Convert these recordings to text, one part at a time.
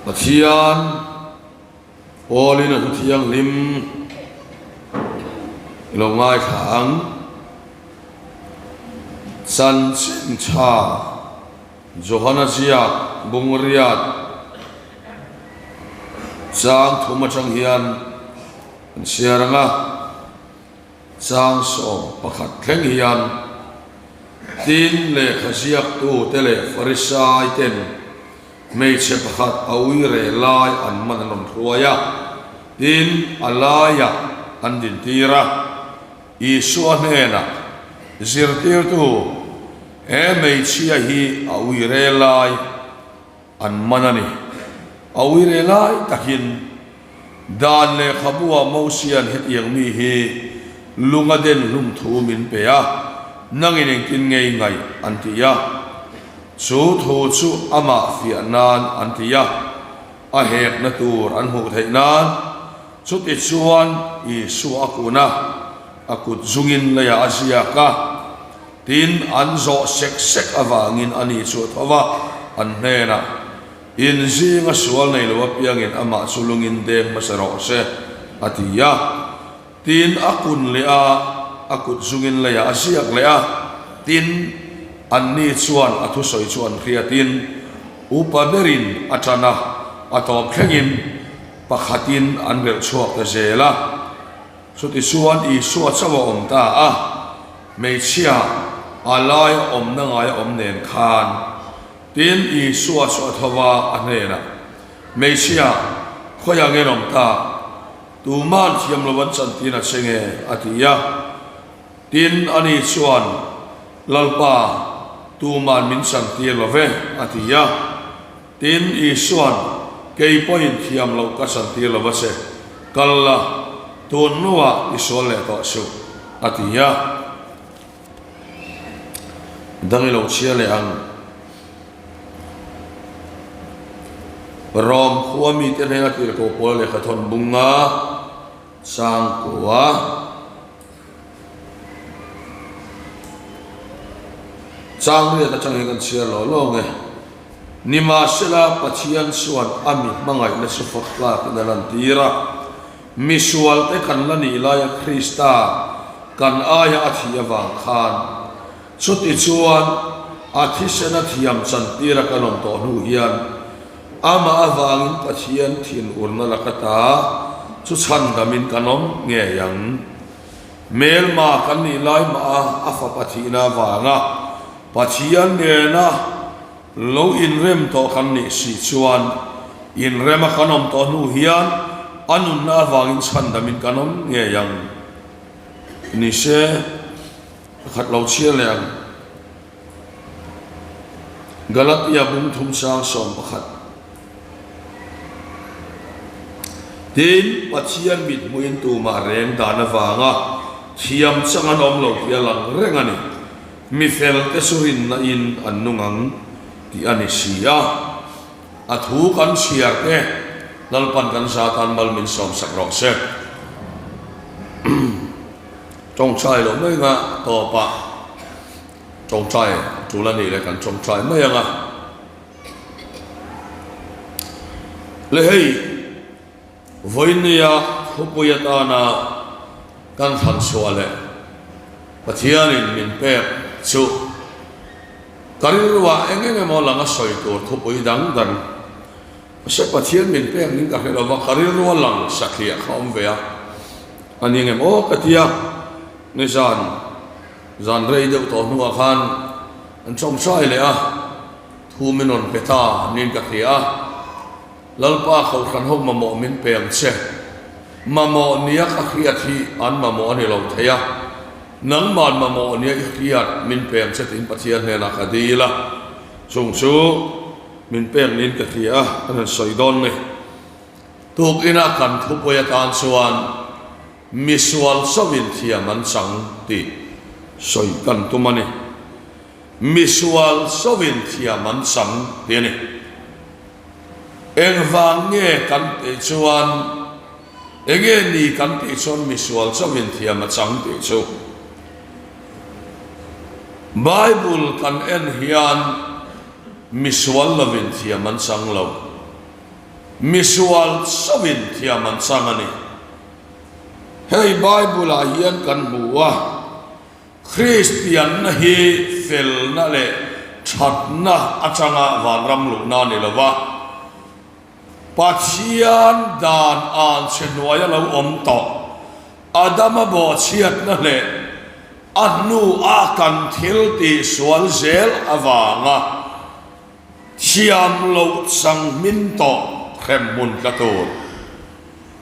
Pathian Pawlin a thu thianghlim i lo ngaithla ang. Chanchin tha Johana ziak bungriat chang thum atang hian an share ang a, chang 11 thleng hian tin lehkha ziaktute leh Farisai ten Hmeichhe pakhat a ui reh lai an man an rawn hruai a, tin, a laiah an dintir a. Isua hnenah, Zirtirtu, he hmeichhia hi a ui reh lai an man a ni. A ui reh lai takin dan lehkhabu-ah Mosia'n hetiang mi hi lung a den hlum thu min pe a, nangin engtin ngei ngaih an ti a. Chu thu chu amah fiah nan an ti a, a hekna tur an hmuh theih nan. Chuti chuan Isua a kun a, a kut zungin leiah a ziak a, tin, an zawh sek sek avangin ani chu a tho va, an hnenah, In zinga sual nei lo apiangin amah chu lungin deng hmasa rawh se, a ti a. Tin, a kun leh a, a kut zungin leiah a ziak leh a. Tin, anni chuan a thusawi chu an hriatin, upa berin a ṭan a, a tawp thlengin pakhatin an relh chhuak ta zel a. Chutichuan Isua chauh a awm ta a, hmeichhia a laia awmna ngai a awm nen khan. Tin, Isua chu a tho va, a hnenah, Hmeichhia, khawiah nge an awm ta? Tuman thiam lo an chantir a che nge? a ti a. Tin, ani chuan, Lalpa, tuman min chantir lo ve, a ti a. Tin, Isua'n, Kei pawhin thiam loh ka chantir lo va che, kal la, tun hnuah i sual leh tawh suh, a ti a. Dang i lo chhia leh ang. Rom khua mite hnena tirhkoh pawl lehkha thawn bunga chang kua. Chang riat atang hian kan chhiar lo lo nge. Nimahsela Pathian chuan a mi hmangaihna chu fak tlakin a lantir a. Misualte kan la nih laia Krista kan aia a thih avang khan chuti chuan a thisena thiam chantir a kan awm tawh hnu hian amah avangin Pathian thinurna laka ta chu chhandamin kan awm ngei ang. Hmelma kan nih lai mah a a fapa thihna avanga Pathian nena Lo inrem tawh kan nih si chuan inrema kan awm tawh hnu hian a nunna avangin chhandamin kan awm ngei ang. Ni se, ka khat lo chhiar leh ang. Galatia bung thum sang 11. Tin, Pathian mithmuhin tumah reng dan avanga thiam chang an awm lo tih a lang reng a ni. Mi felte chu rinna in an nung ang tih a ni si a, a thu kan chhiar te Lalpan kan zatan mal min sawmsak rawh se. Tawngtai loh mai anga tawpah tawngtai tul a nih leh kan tawngtai mai anga. Le hei Vawinia khawpui atana kan thlan chhuah leh Pathianin min pek chu ka rilruah eng eng emaw lang a sawi tur thupui dang dang mahse Pathian min pek ning ka hre lova ka rilrua lang sathliah kha awm ve a a ni ngem aw ka ti a nizan zan rei deuh tawh hnuah khan an chawmhrai leh a thu min rawn pe ta niin ka hria a. Lalpa kohhran ho mamawh min pe ang che. Mamawh nia ka hriat hi an mamawh a ni lo thei a, nangman mamawh nia i hriat min pe ang che tiin Pathian hnenah ka dil a, chung chu min pek niin ka hria a, kan han sawi dawn ni. Tukinah kan thupui atan chuan misual chauhin thiam an chang tih sawi kan tum a ni. Misual chauhin thiam an chang tih a ni. Engvang nge kan tih chuan, enge ni kan tih chuan misual chauhin thiam a chang tih chu. Bible kan en hian misual lovin thiam an chang lo. Misual chauhin thiam an chang a ni. Hei Bible-ah hian kan hmu a, Kristianna hi felna leh thatna atanga vanram luhna a ni lo va, Pathian dan an chhe hnuaia lo awm tawh Adama bawhchhiatna leh a hnua kan thil tihsual zel avanga Thiam loh chang hmin tawh hremhmun tla tur.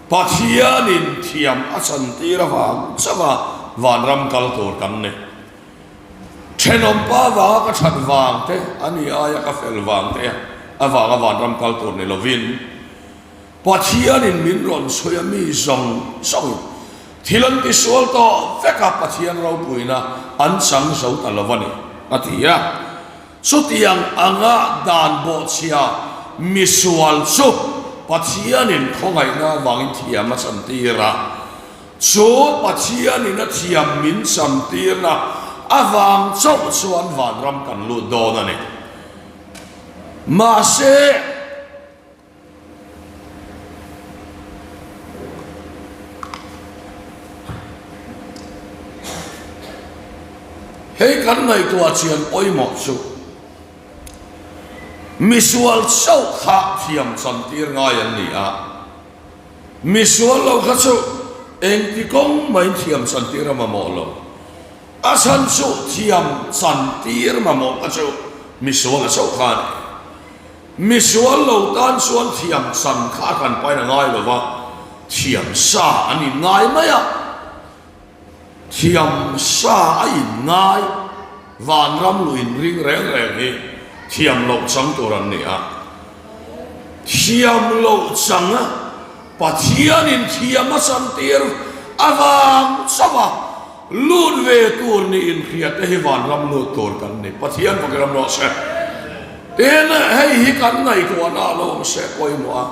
Pathianin thiam a chantir avang chauha vanram kal tur kan ni. Thenawmpa vanga ka that vang te, a ni aia ka fel vang te avanga vanram kal tur ni lovin, Pathianin min rawn chhui a mi zawng zawng thil an tisual tawh vek a, Pathian ropuina an chang zo ta lo a ni, a ti a. Chutiang anga dan bawhchhia misual chu Pathianin khawngaihna avangin thiam a chantir a. Chu Pathianin a thiam min chantirna avang chauh chuan vanram kan lut dawn a ni. Mahse. Hei kan ngaihtuah chian pawimawh chu misual chauh kha thiam chantir ngai an ni a, misual lo kha chu engti kawng mahin thiam chantir a mamawh lo. A chhan chu thiam chantir mamawh kha chu misual chauh kha a ni. Misual lo tan chuan thiam chan kha a kan pain a ngai lo va, thiam sa an in ngai mai a, thiam sa a in ngai vanram lu in ring reng reng hi thiam loh chang tur an ni a. Thiam loh chang Pathianin thiam a chantir avang chauh a lut ve tur niin hriat te hi vanram lut tur kan ni. Pathian fak ram rawh se. Tin, hei hi kan ngaihtuahna a lo awm se pawimawh a.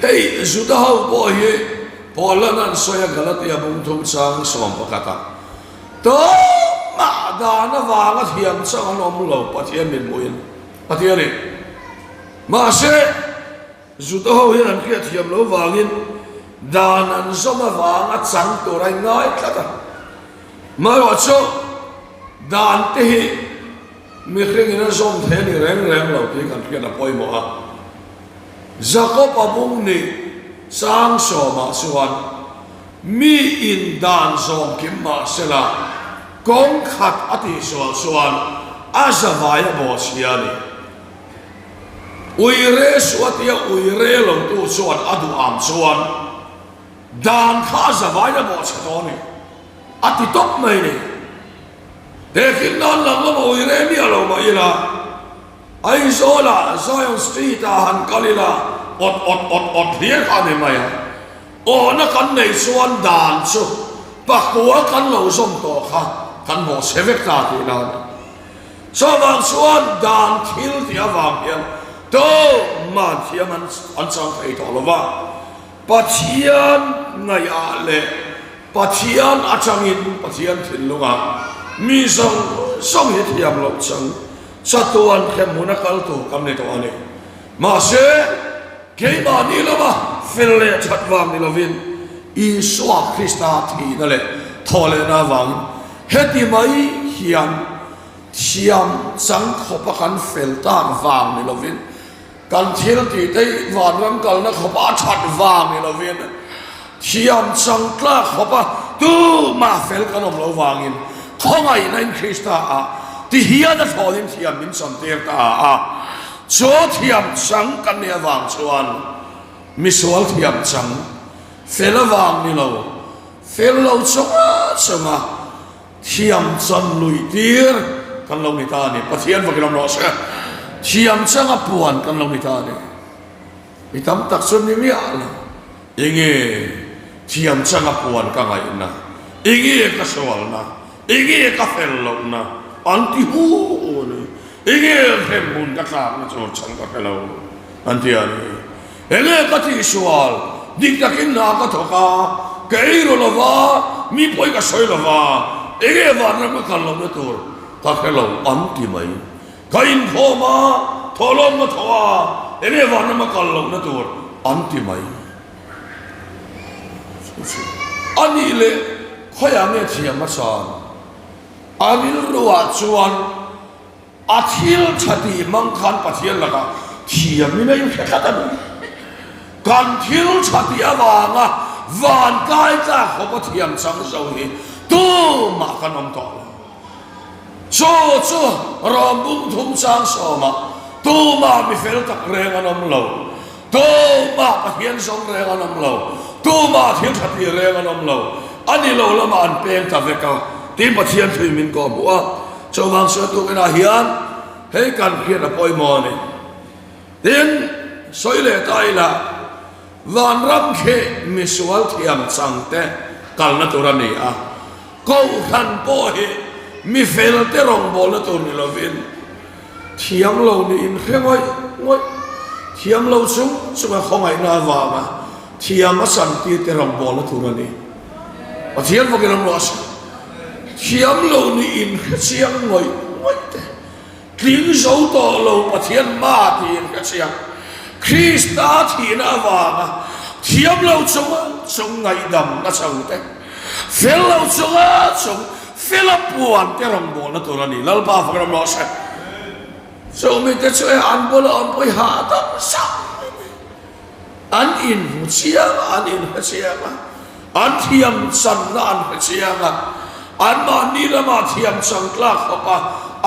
Hei Juda ho pawh hi Paula'n an sawi a Galatia bung thum chang 11 ah, Tumah dan avanga thiam chang an awm lo Pathian mithmuhin a ti a ni. Mahse, Juda ho hian an hriatthiam lo vangin dan an zawm avanga chang tur a inngai tlat a. Marawhchu, dan te hi mihringin a zawm thei a ni reng reng lo tih kan hriat a pawimawh a. Jakob-a bung nih chang sawmah chuan mi in dan zawm kim mah sela kawng khat a tihsual chuan a zavai a bawhchhia a ni. Uire suh a tia uire lotu chuan a duh ang chuan dan kha a zavai a bawhchhe tawh a ni. A ti tawp mai ni. Tehkhin nan lang lama uire miah lo mah ila, Aizawlah Zion Street ah han kal ila awt awt awt awt hlir kha a ni mai a. Awhna kan neih chuan dan chu pakua kan lo zawm tawh kha kan bawhchhe vek ta tih nan. Chuvang chuan dan thil tih avang hian tumah thiam an chang thei tawh lo va, Pathian ngaihah leh Pathian atangin Pathian thinlungah mi zawng zawng hi thiam loh chang chatuan hremhmun a kal tur kan ni tawh a ni. Mahse, keimahni lama fel leh that vang ni lovin Isua Krista thihna leh thawhlehna avangin heti mai hian thiam chang khawpa kan fel tak vang ni lovin, kan thil tih te hi vanram kalna khawpa a that vang ni lovin, thiam chang tlak khawpa tumah fel kan awm lo vangin khawngaihna in Krista ah ti hian a thlawnin thiam min chantir ta a. Chu thiam chang kan nih avang chuan misual thiam chang fel avang ni lo, fel lo chunga chunga Thiam chan lui tir kan lo ni ta a ni. Pathian vakin awm rawh se. Thiam changa puan kan lo ni ta a ni. Mi tam tak chu ni miah lo. Enge thiam changa puan ka ngaihna? Enge ka sualna? Enge ka fel lohna? An ti hu hu a ni. Enge hremhmun ka tlakna chu chhan ka hre lo an ti a ni. Enge ka tihsual? Dik takin hna ka thawk a, ka ei ru lo va, mi pawi ka sawi lo va, enge vanram ka kal lohna tur ka hre lo an ti mai. Ka inkhawm a, Thawhlawm ka thaw a, enge vanram a kal lohna tur an ti mai. Chu chu a nih leh khawiah nge thiam a chan? A rilruah chuan a thil tha tih hmang khan Pathian lakah thiamin a inhre tlat a ni. Kan thil tha tih avanga van kai tlak khawpa thiam chang zo hi tumah kan awm tawh lo. Chu chu rawm bung thum chang sawmah tumah mi fel tak reng an awm lo, tumah Pathian zawng reng an awm lo, tumah thil tha tih reng an awm lo, a ni lo lamah an peng ta vek a, tiin Pathian thui min kawh hmuh a. Chuvang chuan tukinah hian hei kan hriat a pawimawh a ni. Tin, sawi leh ta ila, Vanram khi misual thiam changte kalna tur a ni a, Kohhran pawh hi mi felte rawngbawlna tur ni lovin thiam lo niin hre ngawih ngawih, thiam lo chung chunga khawngaihna avanga thiam a chantirte rawngbawlna tur a ni. Pathian fakin an ruah a si. Thiam lo niin hre chiang ngawih ngawih te. Tling zo tawh lo Pathian hma tiin ka chiang. Krista thihna avanga thiam lo chunga chung ngaihdam na chho te, fel lo chunga chung fela puan te rawngbawlna tur a ni. Lalpa fak ram rawh se. Chu mite chu e an bula awm pawh i hahdam zauh mai mai. An inhmu chiang a, an inhre chiang a, an thiam channa an hre chiang a, anmahni lama thiam chang tlak khawp a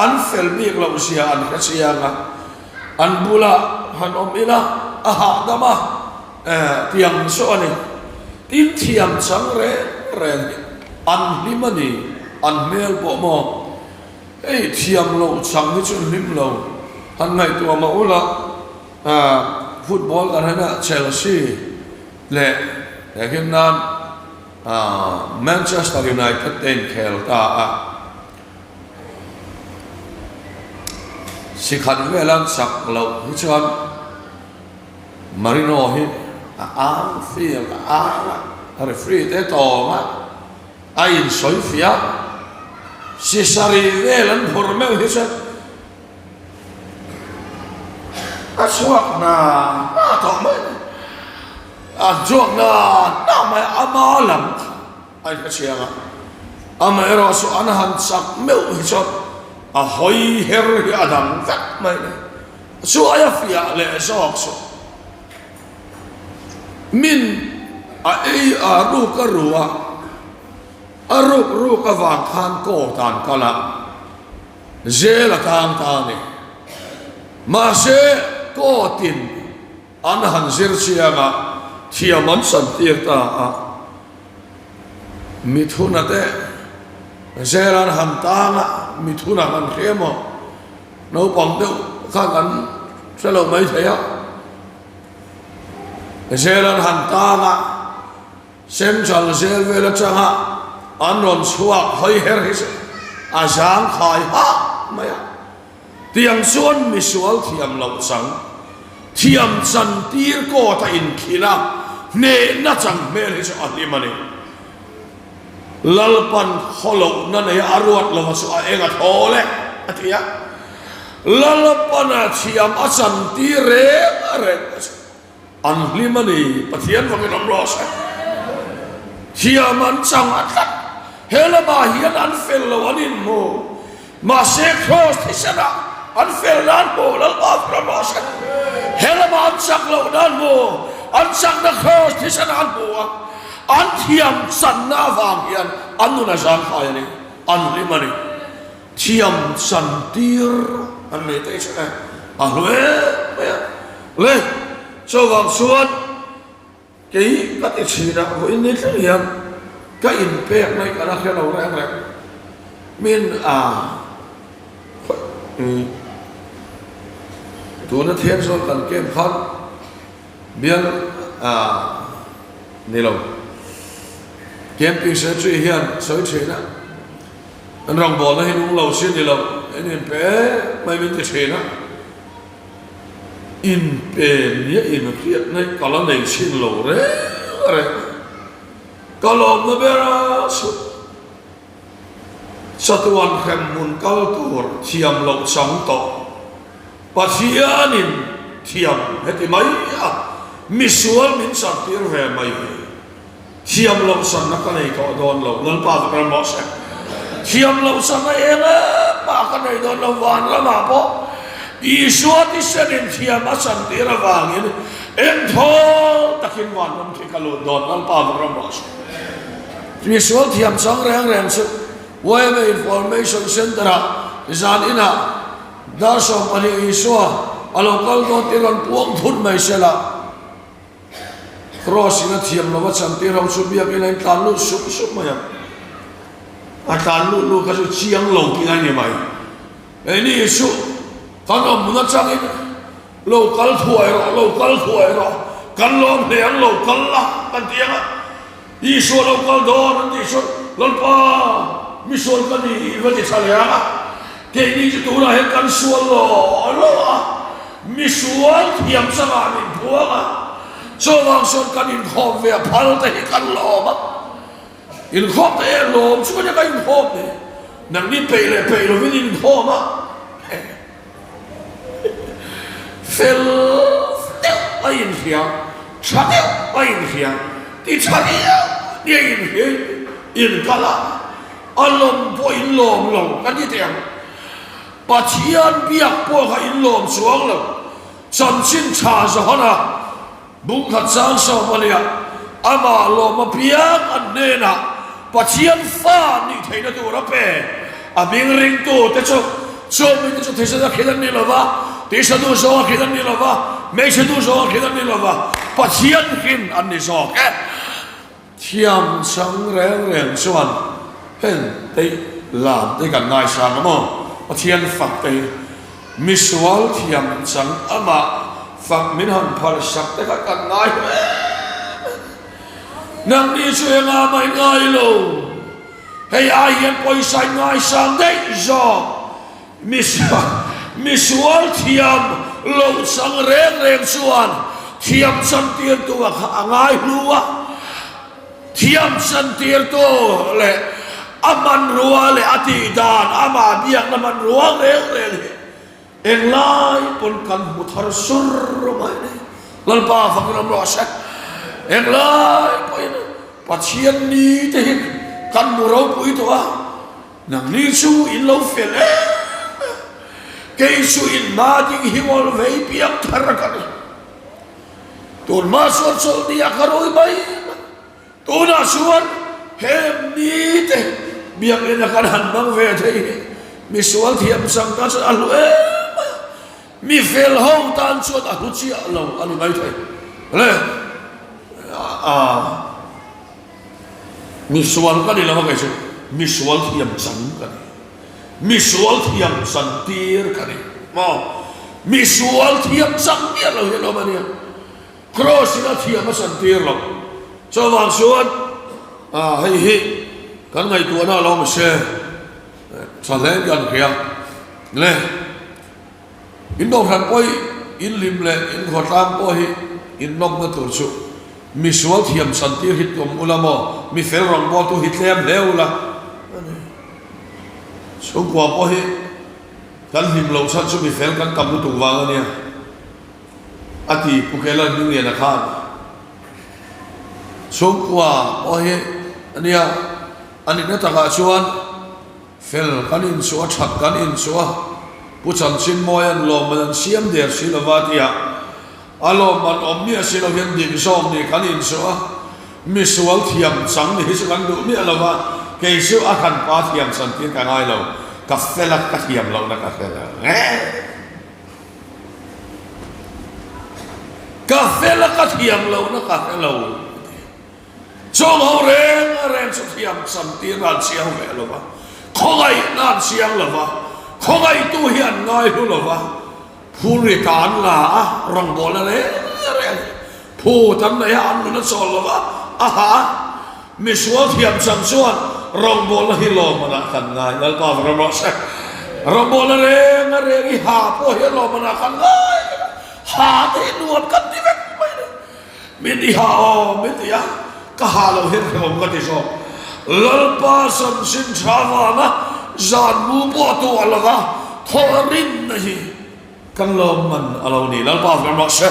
an fel bik loh zia an hre chiang a, an bulah han awm ila a hahdam a, tiang chu a ni. Tin, thiam chang reng reng hi an hlim a ni, an hmel pawh maw? Hei thiam loh chang hi chu hlim lo, han ngaihtuah mah ula. Football kan hena Chelsea leh hehhin nan Manchester United te inkhel ta a, si khat vel an chak loh hi chuan Marino hi a ang field a ang a, referee te tawng a, a insawi fiah si sarih vel an phur meuh hi chuan A chhuak hna hna tawh mai a ni. A chhuak hna hna mai a, ama lam a inhre chiang a. Amaherawh chu an han chak meuh hi chuan a hawi her hi a dang vek mai a ni. Chu aia fiah leh zawk chu min a ei a ruk a ru a, a ruk ruk avang khan court ah an kal a. Zel a tang ta a ni. Mahse, court-in an han zir chiang a, thiam an santir ta a. Mithuna te zel an han tang a, mithuna kan hria maw? Naupang deuh kha kan hre lo mai thei a. Zel an han tang a. Central Jail vel atanga an rawn chhuak hawi her hi chu a zang khai hah mai a. Tiang chuan misual thiam loh chang, thiam chan tir court a inkhil a, hnehna chang hmel hi chu a hlim a ni. Lalpan khawlohna nei a ruat lova chu a eng a thawl e, a ti a. Lalpan a thiam a chan tir reng reng a chu. An hlim a ni, Pathian vangin awm rawh se. Thiam an chang a tlat. He lamah hian an fel lo an inhmu. Mahse Kraws thisenah an fel nan hmu, Lalpa vangin awm rawh se. He lamah an chak loh nan hmu, an chakna Kraws thisenah an hmu a. An thiam channa avang hian an nun a zangkhai a ni, an hlim a ni. Thiam chantir an nei ta i che a hlu em mai a. Le, chuvang chuan kei ka ti thin a, vawiin ni thleng hian ka inpek mai ka la hre lo reng reng. Min a tuna thian zawn kan camp khan bial a ni lo. Camping secretary hian sawi thin a. An rawngbawlna hi nung lo si a ni lo, in inpe mai min ti thin a, inpe nia inhriatna hi ka la nei chhin lo reng reng a, ka lawmna ber a chhut chatuan hremhmun kal tur thiam loh chang tawh. Pathianin thiam heti mai a, misual min chantir ve mai hi thiam loh sanna ka nei tawh dawn lo, Lalpa ka ram rawh se. Thiam loh sanna eng em mah ka nei dawn lo, van ramah pawh Isua tisenin thiam a chantir avangin engthawl takin vanram khi ka lut dawn, Lalpa ka ram rawh se. Misual thiam chang reng reng chu yma Information Centre-ah zan inah Dar 12 Isua a lo kal dawn tih rawn puang thut mai se la, Kraws in a thiam lova chantir ho chu biakin a intlan lut sup sup mai a. A tlan lut lut kha chu chiang lo tih a ni mai. Keini Isu kan awm hmun atangin lo kal thuai rawh, lo kal thuai rawh, kan lawm hle ang lo kal la kan ti ang a. Isua lo kal dawn an tih chuan, Lalpa, misual ka ni i va ti tha leh ang a, keini chu tunah hian kan sual law law a, misual thiam changah min phuang a, chuvang chuan kan inkhawm ve a phal te hi kan lawm a, inkhawm te e lawm chu ka inkhawm ni, nangni peih leh peih lovin inkhawm a. Fel deuh a inhria, tha deuh a inhria, ti tha viau ni a inhria in inkal a, a lawm pawh in lawm lo kan ti teh ang. Pathian biak pawh kha in lawm chuang lo, chanchin tha Johana Bung khat chang sawm a nia, amah lawm apiang an hnenah Pathian fa nih theihna tur a pe. A hming ringtu te chu chung mite chu thisen a khin an ni lo va, tisa duh zawng a khin an ni lo va, hmeichhe duh zawng a khin an ni lo va, Pathian khin an ni zawk e. Thiam chang reng reng chuan heng te lam te kan ngaisang a maw? Pathian fak te hi misual thiam chang amah fak min han phal sak te kha kan ngai hle mai. Nangni chu engah mah i ngai lo, hei ai hian pawisa i ngaisang daih zawk. Misual thiam lo chang reng reng chuan thiam chantirtu a kha a ngai hlu a, thiam chantirtu leh a hmanrua leh a tih dan, amah biakna hmanrua reng reng hi englai pawn kan hmu thar sur mai a ni. Lalpa fak ram rawh se. Englai pawhin Pathian ni te hi kan hmu ropui tawh a. Nangni chu in lo fel em em, kei chu in hma ding hi ngawl vei piang thar ka ni. Tun hma chuan chawlhni a ka rui mai mai, tunah chuan hem ni te biakinn a kan han hmang ve thei hi misual thiam chang tan chuan a hlu em mai a, mi fel ho tan chuan a hlu chiah lo a ni mai thei. Le aa. Misual ka ni lo a kei chu misual thiam chan ka ni. Misual thiam chan tir ka ni maw? Misual thiam chan miah lo hi an awm a nia. Kraws in a thiam a chan tir lo. Chuvang chuan hei hi kan ngaihtuahna a lo awm se tha hle kan hria le. In dohran pawh hi in hlim leh in khawtlang pawh hi in nawmna tur chu misual thiam chantir hi tum ula maw, mi fel rawngbawltu hi tlem hle ula a ni. Chhungkua pawh hi kan hlim loh chhan chu mi fel kan tam lutuk vang a nia a ti Pu Kelan Hmingliana khan. Chhungkua pawh hi a nia a nihna takah chuan Fel kan inchuh a, that kan inchuh a, Pu Chanchinmawia'n lawmman an siam der si lova tia a lawmman awm miah si lo hian dik zawk nih kan inchuh a, misual thiam chang ni hi chu kan duh miah lova, kei chu a hran pa thiam chan tir ka ngai lo, ka fel a, ka thiam lohna ka hre lo e. Ka fel a, ka thiam lohna ka hre lo. Chung ho reng reng chu thiam cham tir an chiang ve lo va, khawngaihna an chiang lo va, khawngaihtu hi an ngai hlu lo va, phurrit ah an la a, rawngbawlna reng reng phut an nei a, an nun a chawl lo va, a ha a, misual thiam cham chuan rawngbawlna hi lawmmanah kan ngai, Lalpa va ram rawh se, rawngbawlna reng reng i ha pawh hi lawmmanah kan ngai vek a, ha te hi nuam kan ti vek mai a ni. Min i ha aw min ti a, ka ha loh hian hrehawm ka ti zawk. Lalpa chanchin tha vanga zan mu pawh a tuah lo va, thawh rinna hi. Kan lawmman a lo ni. Lalpa vang rawh se.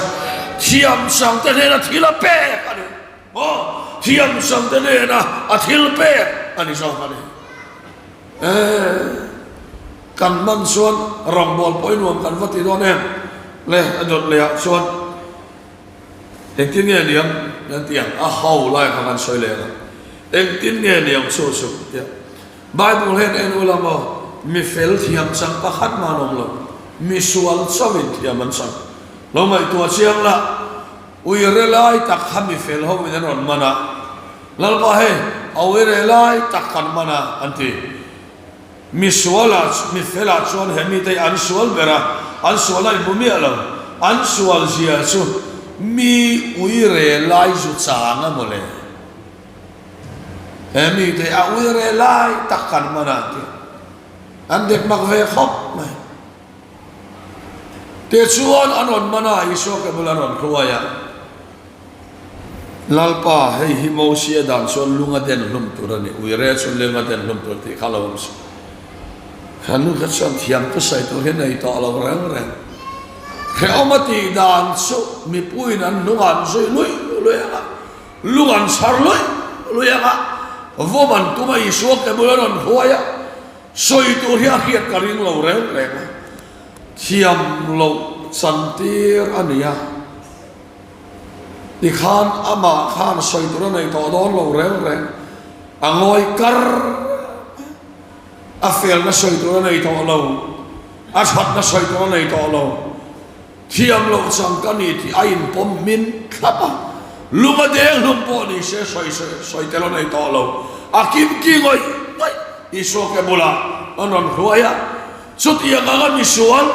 Thiamsang te hnena thil a pek a ni. Maw? Thiamsang te hnena a thil pek a ni zawk a ni. Eeh. Kan man chuan rawngbawl pawh i nuam kan va ti dawn em? Le a dawt leh ah chuan engtin nge niang kan ti ang? A ho lai kha kan sawi leh ang. Engtin nge niang chu chu tia. Bible hian en ula maw, mi fel thiam chang pakhat mah an awm lo, mi sual chauhin thiam an chang. Lo ngaihtuah chiang la, uire lai tak kha mi fel hovin an rawn man a, Lalpa hei, a uire lai tak kan man a, an ti. Mi sualah, mi felah chuan he mite hi an sual ber a, an sual a inhmu miah lo. An sual zia chu mi uire lai zu chang a maw le? He mite a uire lai tak kan man a ti. An dek mak ve khawp mai. Tichuan an rawn man a, Isua ke bula rawn hruai a, Lalpa, hei hi Mosia dan chuan lung a den hlum tur a ni, uire chu lung a den hlum tur tih kha lo awm suh. Kha nu kha chuan thiam thusawi tur hi nei tawh lo reng reng. Hrehawm a tih dan chu mipuiin an hnungah an zui luih luih ang a, lung an chhar luih luih ang a, vawm an tum a, Isua ke bula rawn hruai a, Sawi tur hi a hriat ka ring lo reng reng a, thiam loh chantir a ni a, tikhan amah khan sawi tur a nei tawh dawn lo reng reng, a ngawi kar a, a felna sawi tur a nei tawh lo, a thatna sawi tur a nei tawh lo. Thiam loh chang ka ni tih a inpawm hmin thlap a, lung a deng hlum pawh ni se sawi sawi tel a nei tawh lo. A kimki ngawih ngawih Isua ke bulah an rawn hruai a, chutiang anga misual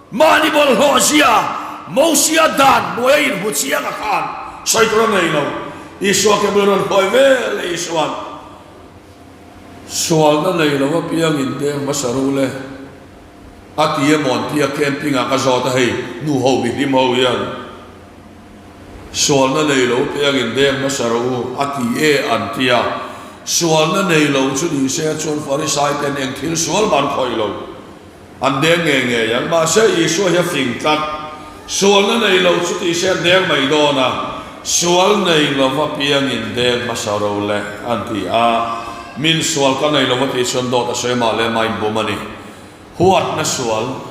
mahni bawlhhlawh zia Mosia dan hnuai a inhmu chiang a khan sawi tur a nei lo. Isua ke bulah rawn hruai vel e Isua'n sualna nei lo apiangin deng hmasa ru le. A ti emaw an ti a, camping ah ka zawt a hei nu ho mi hlim ho hian sualna nei lo piangin deng hmasa rawh u a ti e an ti a, sualna nei lo chu ni se chuan Farisai ten eng thil sual mah an khawih lo an deng ngei ngei ang, mahse Isua hi a fing tlat, sualna nei lo chu ti se an deng mai dawn a, sual nei lova piangin deng hmasa rawh le an ti a, min sual ka nei lova tih chuan dawt a sawi mah leh mah inbum a ni. Huatna sual,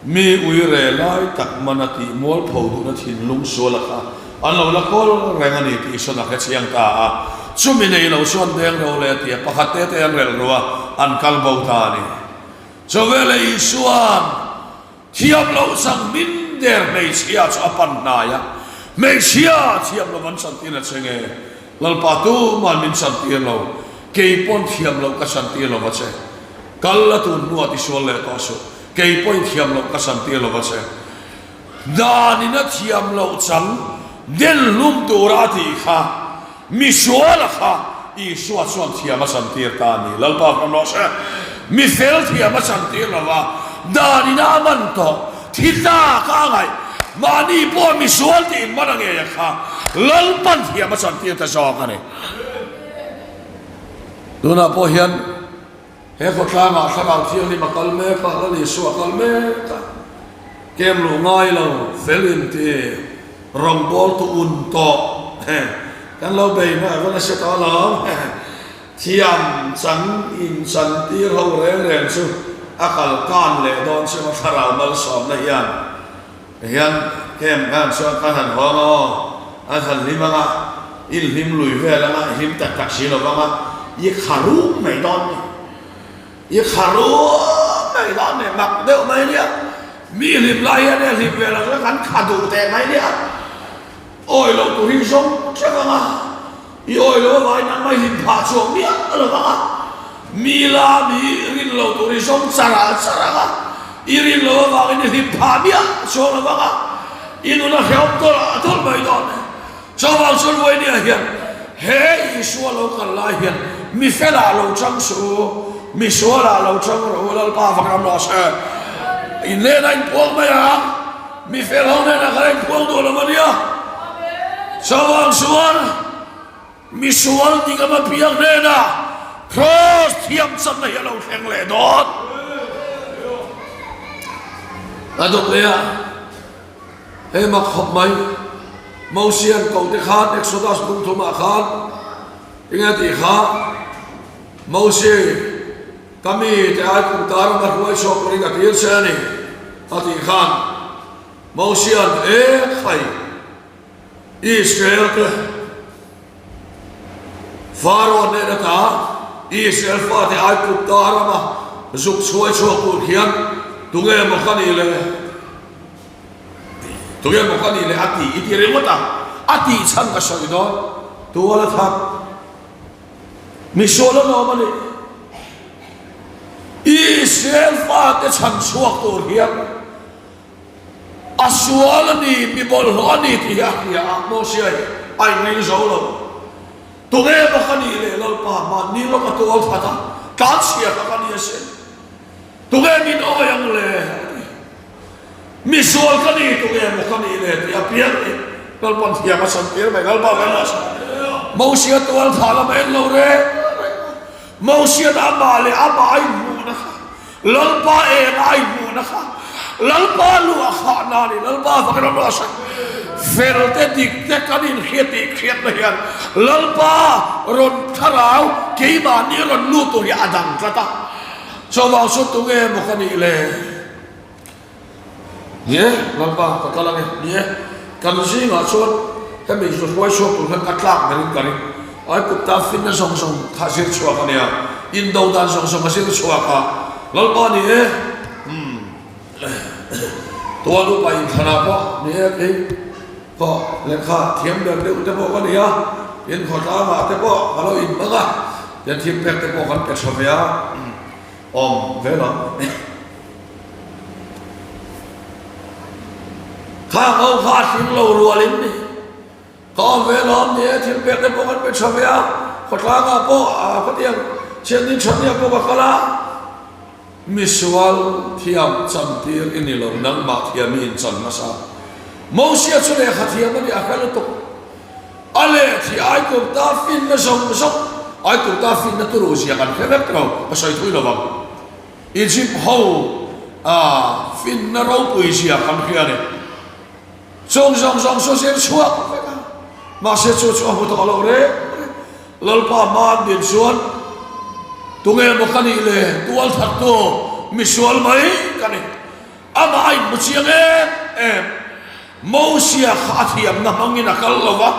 mi uire lai tak mana tih mualpho duhna thinlung suala kha an lo la kawl reng a ni tih sawn a hre chiang ta a. Chumi nei lo chuan deng ro leh a ti a, pakhat te te an relh ru a, an kal bo ta a ni. Chawveleh Isua'n Thiam loh chang min der hmeichhia chu a pan hnai a, Hmeichhia thiam lo an chantir a che nge? Lalpa tuman min chantir lo, kei pawn thiam loh ka chantir lo va che. Kal la tun hnuah tisual leh tawh suh, kei pawhin thiam loh ka chantir lo va che. Danin a thiam loh chang den hlum tura a tih kha, Misuala kha Isua chuan thiam a chantir ta a ni. Lalpa kan rawh se. Mi fel thiam a chantir lo va, dan ina a man tawh, thi tlak a ngaih, mahni pawh misual tiin man a ngei a kha Lalpan thiam a chantir ta zawk a ni. Tunah pawh hian he khawtlangah Thlarau Thianghlim a kal mek a, Lal Isua a kal mek a, kem luh ngai lo, fel inti. Rawngbawl tu un tawh he kan lo bei hmai va nasa tawh alawm he thiam chang in chan tir ho reng reng chu a kal kan leh dawn chu emaw thlarau malsawmna hian hian camp khan chuan kan han hawng a aw an han hlim anga in hlim lui vel anga i hlim tak tak si lo vang a i kha rum mai dawn ni. I kha rum mai dawn nen mak deuh mai nia, mi hlim lai hian e hlim ve lo chuan kan kha duh teh mai nia, awi loh tur hi zawng hrep ang a, i awi loh avangin nangmah i hlim phah chuang miah lo vang a, mi la mi rin loh tur hi zawng char ah char ang a, i rin loh avangin i hlim phah miah chuang lo vang a, i nun a hrehawm tawlh tawlh mai dawn e. Chuvang chuan Uainia hian he Isua lo kal lai hian mi felah lo chang suh u, mi sualah lo chang rawh u, Lalpa fak ram rawh se. In hnenah in puang mai ang, mi fel ho hnenah khan a inpuang duh lo a nia. Chuvang chuan mi sual dingam apiang hnenah Kraws thiamchanna hi a lo thleng leh dawn. A dawt leh a, hei mak khawp mai, Mosian ko te khan Exodus bung thumah khan eng a tih kha, Mosi, ka mi te ai kum ta rama hruai chhuak turin ka tir che a ni, a tih khan Mosian, E khai, Israel te Pharaoh hnena ta Israel fate Aigupta rama zuk chhuai chhuak tur hian tunge maw ka nih le? Tunge maw ka nih le a ti i ti ringawt a, a tih chhan ka sawi dawn. Tual a that. Misual a lawm a ni. Israel fate chhan chhuak tur hian A sual a ni, mi bawlhhlawh a ni tih hi a hria a, Mosia hi a inring zo lo. Tunge maw ka nih leh Lalpa, mahni lawk a tual that a, tlanchhia kha ka ni asin. Tunge min awi ang le? a ti. Mi sual ka ni, tunge maw ka nih le tih a piang hi Lalpa'n thiam a chantir mai, Lalpa kan la sawi. Mosia tual thah lam a en lo reng reng a, Mosia'n amah leh amah a inhmuhna kha Lalpa eng a inhmuhna kha Lalpa luah khah na a ni. Lalpa fakin awm rawh se. Fel te dik te kan inhria tih hriatna hian Lalpa rawn thlarau keimahni rawn lut tur hi a dang tlat a. Chuvang chu tunge maw ka nih le? Ni e, Lalpa ka kal ange. Ni e, kan zingah chuan hemi zu hruai chhuak tur hian ka tlak berin ka ring. Aigupta finna zawng zawng kha zir chhuak a nia, indo dan zawng zawng a zir chhuak a. Lalpa ni e, umm, tual upa inthlanah pawh ni e kei pawh lehkha thiam ber deuh te pawh ka ni a, in khawtlangah te pawh ka lo inhmang a, tian thilpek te pawh kan pe tha ve a, awm ve lo. Kha ho kha a hlim lo rual in ni. Ka awm ve lawm ni e, thil pek te pawh kan pe tha ve a, khawtlangah pawh a khawtiang thianhlim thatnia pawh ka kal a. Misual thiam chantir i ni lo, nangmah thiam i inchan hmasa. Mosia chu lehkha thiam a ni a hre lutuk. A lehthi Aigupta finna zawng zawng, Aigupta finna turu zia kan hre vek lo, ka sawi thui lovang. Egypt ho a finna ropui zia kan hria a ni. Chung zawng zawng chu zir chhuak vek a, mahse chu chu a hmu tawh lo reng reng. Lalpa hma an din chuan tunge maw ka nih le, tualthattu misual mai ka ni. Amah a inhmu chiang em em. Mosia kha a thiamna hmangin a kal lo va,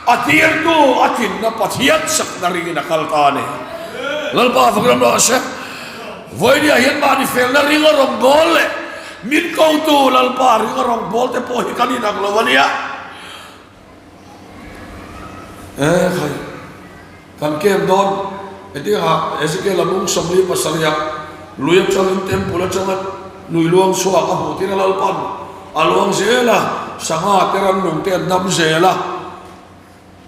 a tirtu a tlinna Pathian chakna ringin a kal ta a ni. Lalpa fak ram rawh se. Vawinia hian mahni felna ring a rawn bawl leh min kotu Lalpa ring a rawn bawl te pawh hi kan inang lo a nia. E khai, kan kem dawn hetiangah Ezekiel-a mung 47 ah lui atangin temple atanga lui luang chhuak a hmuh tir a Lalpan a luang zel a, sangha te rannung te an dam zel a,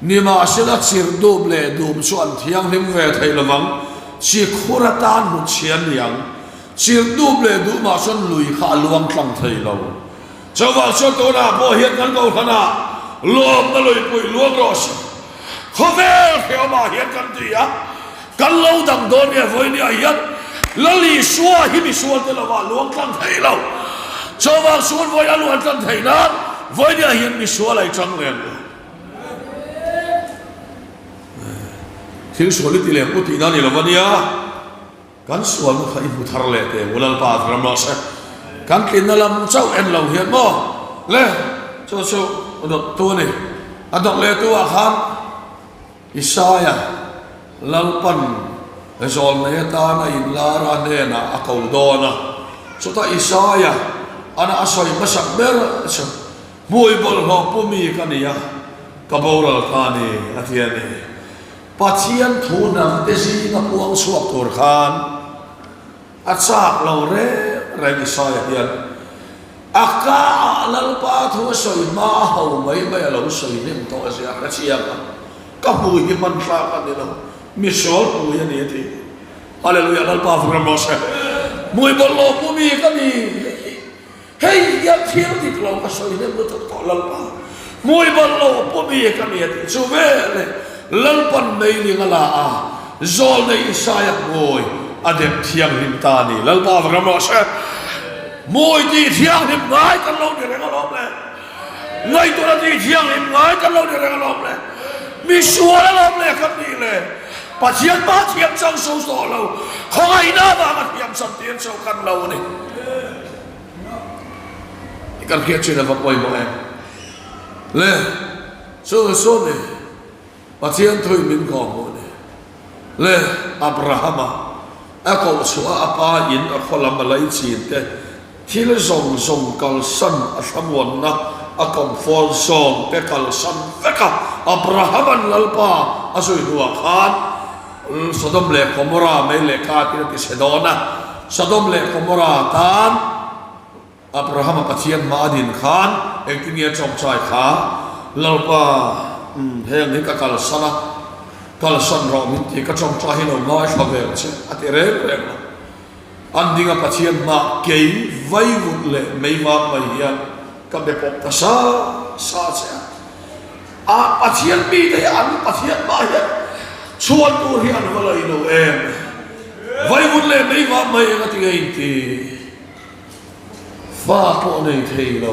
nimahsela chirh dup leh dum chu an thianghlim ve thei lovang, chi khur atan hmu chhian ni ang, chirh dup leh dumah chuan lui kha a luang tlang thei lo. Chuvang chuan tunah pawh hian kan kohhranah lawmna luipui luang rawh se. Khawvel hreawmah hian kan ti a, kan lo dang dawn nge vawinia hian Lal Isua hi misualte lovah luang tlang thei lo. Chuvang chuan vawi a luan tlang thei nan vawinia hian misual a i tang reng lo. Thil sual i ti lem u tihna a ni lo va nia. Kan sualna kha i hmu thar leh teh u Lalpa a ram rawh se. Kan tlinna lam chauh en lo hian maw le chu chu a dawt tu a ni. A dawt leh tu ah khan Isaia Lalpan zawlnei atan a inlar a hnenah a ko dawn a. Chutah Isaia ana a sawi hmasak ber chu hmui bawlhhlawh pu mi ka ni a, ka boral ta a ni a ti a ni. Pathian thu hnamte zinga puang chhuak tur khan a chak lo reng reng Isaia hian a ka ah Lalpa thu a sawi hma a ho mai mai a lo sawi hnem tawh zia ka chiang a, ka hmui hi hman tlak a ni lo, misual hmui a ni a ti. Hallelujah Lalpa vung ram rawh se. Hmui bawlhhlawh pu mi ka ni. Hei hian thil dik lo ka sawi hnem lutuk tawh Lalpa, hmui bal lo pu mi ka ni a tih chu veleh Lalpan meiling a la a, Zawlnei Isaia hmui a dep thianghlim ta a ni. Lalpa va ram rawh se. Mawi tih thianghlim ngai kan lo ni reng alawm le. Ngaihtuahna tih thianghlim ngai kan lo ni reng alawm le. Misual alawm le kan nih le. Pathian hma thiam chang so tawh lo, khawngaihna avanga thiam chan tir chauh kan lo ni. Kan hriat chin a va pawimawh em? Le, chu chu ni. Pathian thuin min kawhhmuh ni. Le, Abrahama a koh chhuah a pa in a khaw lam a lei chin te, thil zawng zawng kalsan a thlamuanna a comfort zone te kalsan vek a, Abrahama'n Lalpa a zui hnuah khan Sodom leh Gomorrah mei leh katin a ti chhe dawn a, Sodom leh Gomorrah tan Abrahama Pathian hma a din khan engtin nge a tawngtai kha? Lalpa, umm, heng hi ka kalsan a, kalsan rawh min ti, ka tawngtai hi lo ngaithla ve ang che, a ti reng reng a. An ding a Pathian hma kei vaivut leh mei vang mai hian ka be pawp ta sa sa che a. A Pathian mite hi an Pathian hma hian chhuan tur hi an va lei lo em? Vaivut leh mei vang mai eng a ti nge inti? Fa pawh nei thei lo,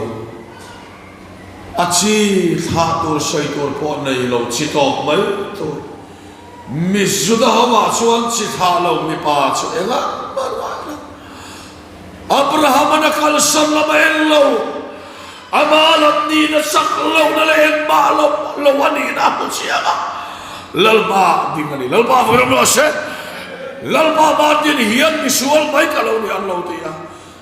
a chi thlah tur sawi tur pawh nei lo chi tawp mai tur. Mi Juda hovah chuan chi thlah lo mipa chu engah mah ngai lo. Abraham-an a kalsan lam a en lo, ama lam nihna chak lohna leh engmah lo lo a nihna a hmu chiang a. Lalpa ding a ni, Lalpa vawi rawh se. Lalpa Martin hian misual mai ka lo ni an lo ti a,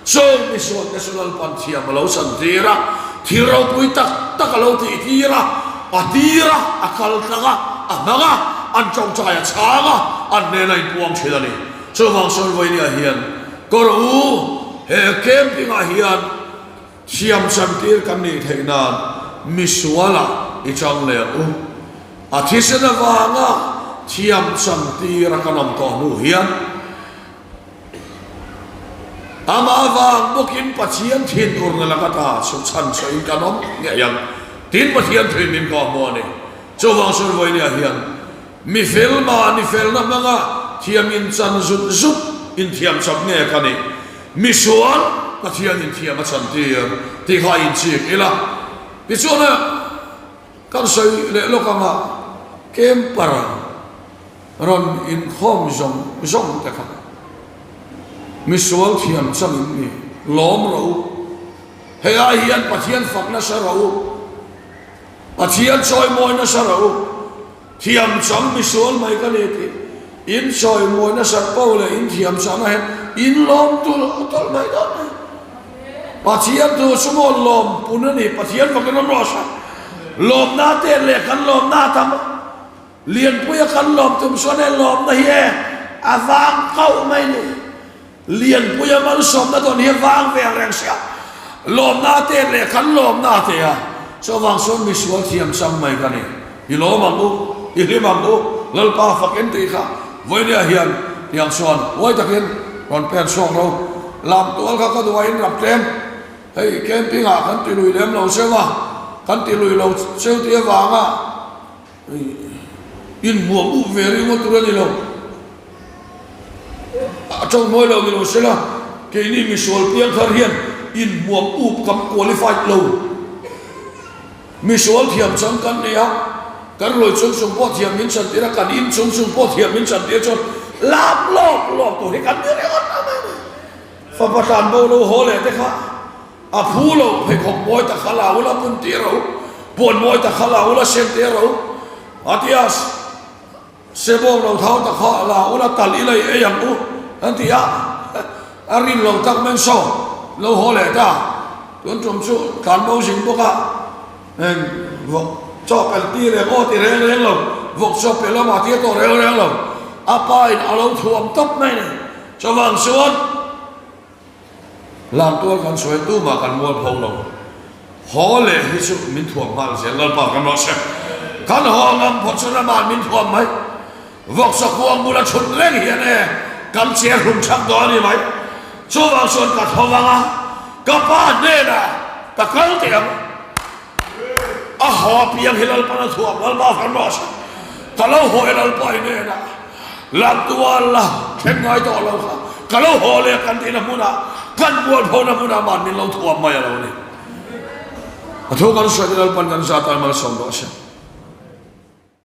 chung misual te chu Lalpan thiam a lo chan tir a, thil ropui tak tak a lo tih tir a, a tir a, a kal tlang a, a hmang a, an tawngtai a chhang a, an hnena inpuang thin a ni. Chuvang chuan vawinia hian kawr u, he camping ah hian Thiam chantir kan nih theih nan misualah i chang leh ang u. A thisen avanga thiam chantir a kan awm tawh hnu hian amah avang bawkin Pathian thinurna laka ta chu chhan chhuahin kan awm ngei ang. Tin, Pathian thuin min kawhhmuh a ni. Chuvang chuan vawinia hian mi fel mahni felna hmanga thiam inchan zut zut inthiam chap nge ka nih? Misual Pathian inthiam a chantir tih kha inchik ila. Tichuan a kan sawi leh lawk anga camper rawn inkhawm zawng zawng te kha misual thiam chang in ni lawm rawh u. Hei ai hian Pathian fak nasa rawh u. Pathian chawimawi nasa rawh u. Thiam chang misual mai ka ni tih in chawimawi nasat poh leh in thiam chang a hian in lawm tulh tawlh mai dawn mai. Pathian thu chu maw lawm pun a ni, Pathian fakin awm rawh se. Lawmna te leh kan lawmna a tam a, Lianpuia kan lawm tum chuan he lawmna hi e a vang kauh mai ni. Lianpuia malsawmna dawn hi a vang ve reng sia, lawmna te leh kan lawmna te a, chuvang chuan misual thiam chang mai ka ni. I lawm ang u, i hlim ang u, Lalpa fak in tih kha vawinia hian tiang chuan huai takin rawn pen chhuak ro. Lam tual kha ka duh a in rap tlem, hei camping ah kan ti lui lem lo cheu a, kan ti lui lo cheu tih avanga inhmuam up ve ringawt tur a ni lo. A tawng mawi lo ni lo sela, keini misual piangthar hian inhmuam up kan qualified lo. Misual thiam chang kan ni a, kan ruai chung chung pawh thiam min chantir a, kan in chung chung pawh thiam min chantir chuan lap lawk lawk tur hi kan ni ringawt a mai ni. Fapa tlanbo lo haw leh te kha a phu lo, pheikhawk mawi tak kha la ula bun tir rawh u, puan mawi tak kha la ula sem tir rawh u, a ti a. Sebawng lo thau ta kha la ula tal ila i ei ang u an ti a, a rin lo tak men saw lo haw leh ta. Tun tum chu tlan bo zing bawk a, eng vawk chaw pel ti reng aw ti reng reng lo, vawk chaw pel lamah tir tawh reng reng lo, a pa in a lo thuam tawp mai ni. Chuvang chuan. Lamtual kan sawi tumah kan mual pho lo. Haw leh hi chu min thuam nghal zel Lalpa kan rawh se. Kan haw ngam phawt chu ramah min thuam mai. Vawksa kuang bula chhun reng hian e kan che hlum chak dawn a ni mai. Chuvang chuan ka tho vang a, ka pa hnenah ka kal teh ang. A haw piang hi Lalpan a thuam Lalpa kan rawh se. Ka lo haw e Lalpa i hnenah. Lamtual la thleng ngai tawh lo kha ka lo haw leh kan tihna hmunah. Kan mualphona hmunah aman min lo thuam mai a lo ni. A thu kan sawi te Lalpan kan zat ai malsawm rawh se.